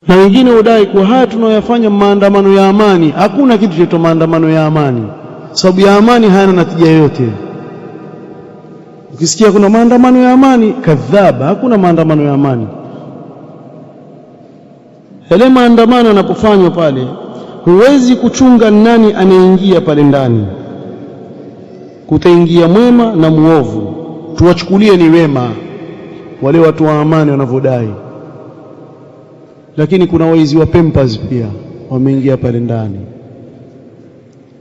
Na wengine hudai kuwa haya tunayoyafanya maandamano ya amani. Hakuna kitu chaitwa maandamano ya amani, sababu ya amani hayana natija yoyote. Ukisikia kuna maandamano ya amani, kadhaba, hakuna maandamano ya amani. Yale maandamano yanapofanywa pale, huwezi kuchunga nani anayeingia pale ndani. Kutaingia mwema na muovu, tuwachukulie ni wema wale watu wa amani wanavyodai, lakini kuna waizi wa Pampers pia wameingia pale ndani.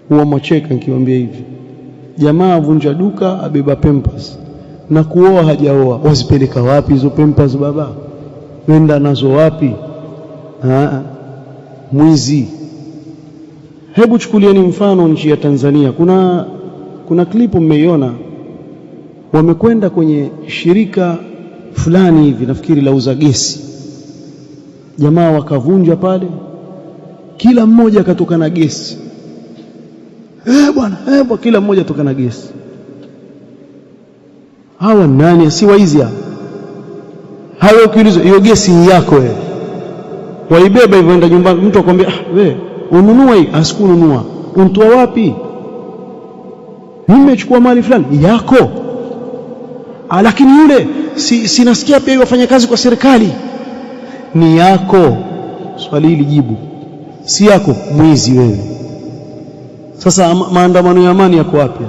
Huwa mwacheka nikiwaambia hivi, jamaa avunja duka abeba Pampers na kuoa hajaoa, wazipeleka wapi hizo Pampers baba? Wenda nazo wapi? Aa, mwizi. Hebu chukulieni mfano nchi ya Tanzania, kuna klipu mmeiona, wamekwenda kwenye shirika fulani hivi, nafikiri lauza gesi, jamaa wakavunja pale, kila mmoja akatoka na gesi. Bwana bwana, kila mmoja atoka na gesi. Hawa nani? Si waizi hawa? Hawa ukiulizwa hiyo gesi ni yako wewe, waibeba hivyo enda nyumbani, mtu akwambia, ah, we ununua hii? Asikununua. Untoa wapi? Nimechukua mali fulani yako. Ah, lakini yule sinasikia pia wafanya kazi kwa serikali. Ni yako. Swali hili jibu, si yako, mwizi wewe. Sasa maandamano ya amani yako wapi?